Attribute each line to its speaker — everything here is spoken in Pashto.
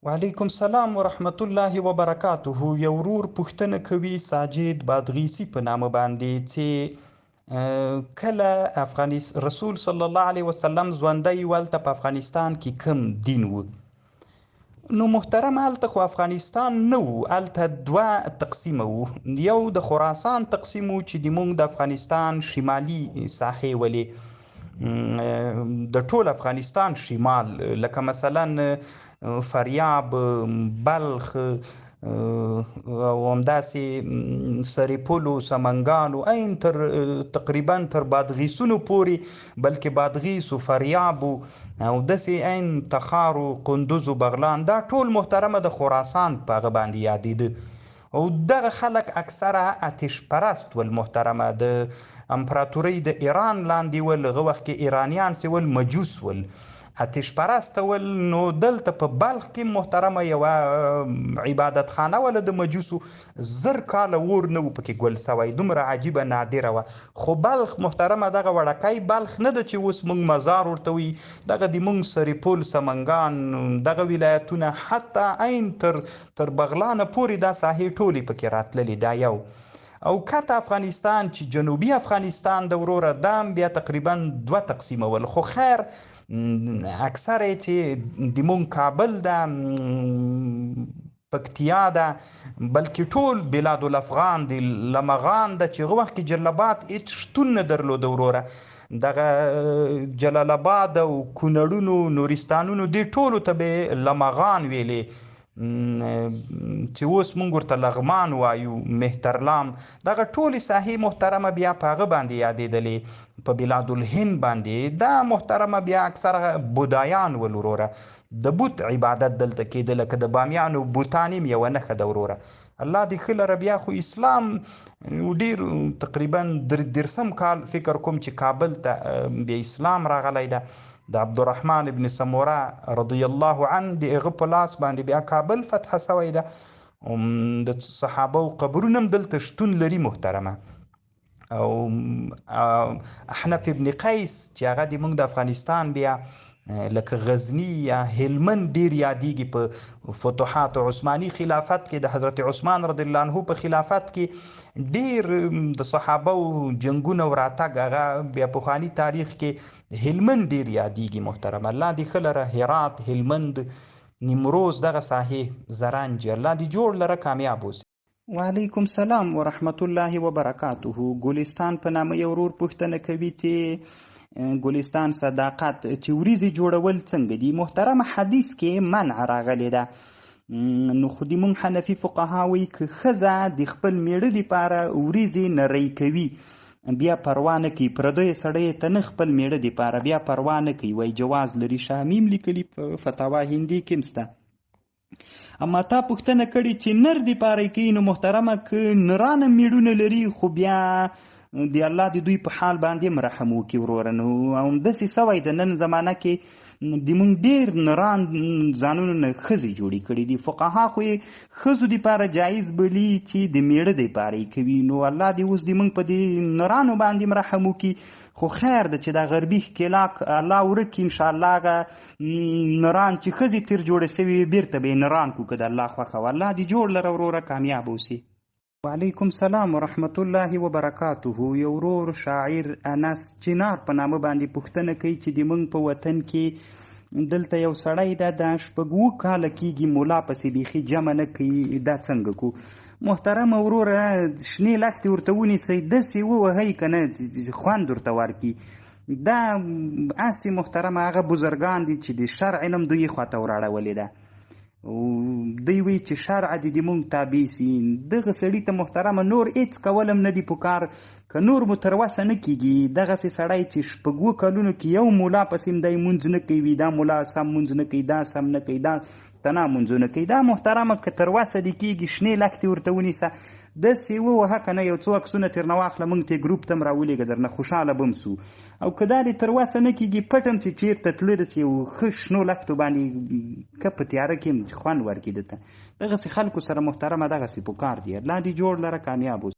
Speaker 1: وعلیکم سلام ورحمت الله وبرکاته. یو ورور پوښتنه کوي ساجد بادغیسي په نامه باندې چې کله افغانس رسول صلی الله علیه وسلم ژوندی و، هلته په افغانستان کې کوم دین و؟ نو محترم، هلته خو افغانستان نه و، هلته دوه تقسیمه وو. یو د خراسان تقسیم و چې د مونږ د افغانستان شمالي ساحې ولې، د ټول افغانستان شمال، لکه مثلا فاریاب، بلخ او همداسې سرپلو، سمنګانو، عین تر تقریبا تر بادغیسونو پورې، بلکې بادغیس او فاریاب او داسې عین تخار او قندوز او بغلان، دا ټول محترمه د خراسان په هغه باندې یادېده. او دغه خلک اکثره آتش پرست ول محترمه، د امپراتورۍ د ایران لاندې ول. هغه وخت کې ایرانیان چې ول، مجوس ول، آتش پرست ول. نو دلته په بلخ کې محترمه یوه عبادت خانه وله د مجوسو، 1000 کاله اور نه و پکې ګل سوی، دومره عجیبه نادره وه. خو بلخ محترمه دغه وړکی بلخ نه ده چې اوس موږ مزار ورته وایي، دغه د موږ سرپل، سمنګان، دغه ولایتونه، حتی عین تر بغلانه پورې دا ساحې ټولې پکې راتللې. دا یو. او کته افغانستان چې جنوبي افغانستان د وروره، دا هم بیا تقریبا دوه تقسیمه ول. خو خیر، اکثره یې چې د مونږ کابل ده، پکتیا ده، بلکې ټول بلاد الافغان دی، لمغان ده، چې هغه وخت کې جلال آباد هېڅ شتون نه درلوده وروره. دغه جلال آباد او کونړونو، نورستانونو، دې ټولو ته به لمغان ویلې، چې اوس مونږ ورته لغمان وایو، مهترلام، دغه ټولې ساحې محترمه بیا په هغه باندې یادېدلې، په بلاد الهند باندې. دا محترمه بیا اکثره بودایان ول وروره، د بت عبادت دلته کېده، لکه د بامیانو بوتان هم یوه نښه ده وروره. الله دې ښه لره. بیا خو اسلام ډیر تقریبا 33 کال فکر کوم چې کابل ته بیا اسلام راغلی ده، د عبدالرحمن ابن سموره رضی الله عنه د هغه په لاس باندې بیا کابل فتح سوی ده. د صحابه قبرونه هم دلته شتون لري محترمه. او احنف ابن قیس چې هغه د موږ د افغانستان بیا لکه غزنی یا هلمند ډیر یادیږي په فتوحات عثماني خلافت کې، د حضرت عثمان رضی الله عنه په خلافت کې ډیر د صحابه جنگونه او راتګ، هغه بیا پخوانی تاریخ کې هلمند ډیر یادیږي محترم. الله دې ښه لره. هرات، هلمند، نیمروز، دغه ساحې، زرنج، الله دې جوړ لره، کامیاب اوسې. وعلیکم سلام ورحمت الله وبرکاته. ګلستان په نامه یو ورور پوښتنه کوي چې ګلستان صداقت چې وریځې جوړول څنګه دي؟ محترم، حدیث کې منع راغلې ده. نو خو د مونږ حنفي فقها وایي که ښځه د خپل میړه لپاره وریځې نری کوي بیا پروا نه کوي، پردی سړی ته نه، خپل میړه دپاره بیا پروا نه کوي، وایي جواز لري. شامیم لیکلي په فتاوا هندي کې هم سته. اما تا پوښتنه کړې چې نر دپاره یې کوي، نو محترمه که نرانه میړونه لري خو بیا د الله د دوی په حال باندې هم رحم وکړي وروره. نو همداسې سوی د نن زمانه کې د مونږ ډېر نران ځانونو نه ښځې جوړې کړې دي. فقها خو یې ښځو دپاره جایز بولي چې د میړه دپاره یې کوي. نو الله دې اوس د مونږ په دې نرانو باندې هم رحم وکړي. خو خیر ده چې دا غربي ښکېلاک الله ورک کړي انشاءالله، هغه نران چې ښځې تېر جوړې سوي وي بېرته به یې نران کړو که د الله خوښه وه. الله دې جوړ لره وروره، کامیاب اوسې. وعلیکم سلام ورحمت الله وبرکاته. یو ورور شاعر انس چنار په نامه باندې پوښتنه کوي چې د مونږ په وطن کې دلته یو سړی ده، دا 6 کاله کېږي ملا پسې بیخي جمع نه کوي، دا څنګه کو؟ محترم وروره، شنې لښتې ورته ونیسئ، داسې ووهئ که نه خوند ورته ورکړي. دا هسې محترمه هغه بزرګان دي چې د شرع علم دوی خواته وراړولې ده، دوی وایي چې شرع دې د مونږ تابع سي. دغه سړي ته محترمه نور هېڅ کول هم نه دي پکار، که نور مو تر وسه نه کېږي. دغسې سړی چې 6 کلونو کې یو ملا پسې هم دی مونځ نه کوي، دا ملا سم مونځ نه کوي، دا سم نه کوي، دا تنا مونځونه کوي، دا محترمه که تر وسه دې کېږي شنې لښتې ورته ونیسه، داسې ووهه که نه یو څو عکسونه ترنه واخله، موږ ته یې ګروپ ته هم راولېږه، درنه خوشحاله به هم سو. او که دا دې تر وسه نه کېږي پټ هم چې چېرته تللی داسې یو ښه شنو لښتو باندې که په تیاره کې هم خوند ورکړي ده ته. دغسې خلکو سره محترمه دغسې پکار دی. الله دې جوړ لره، کامیاب اوسې.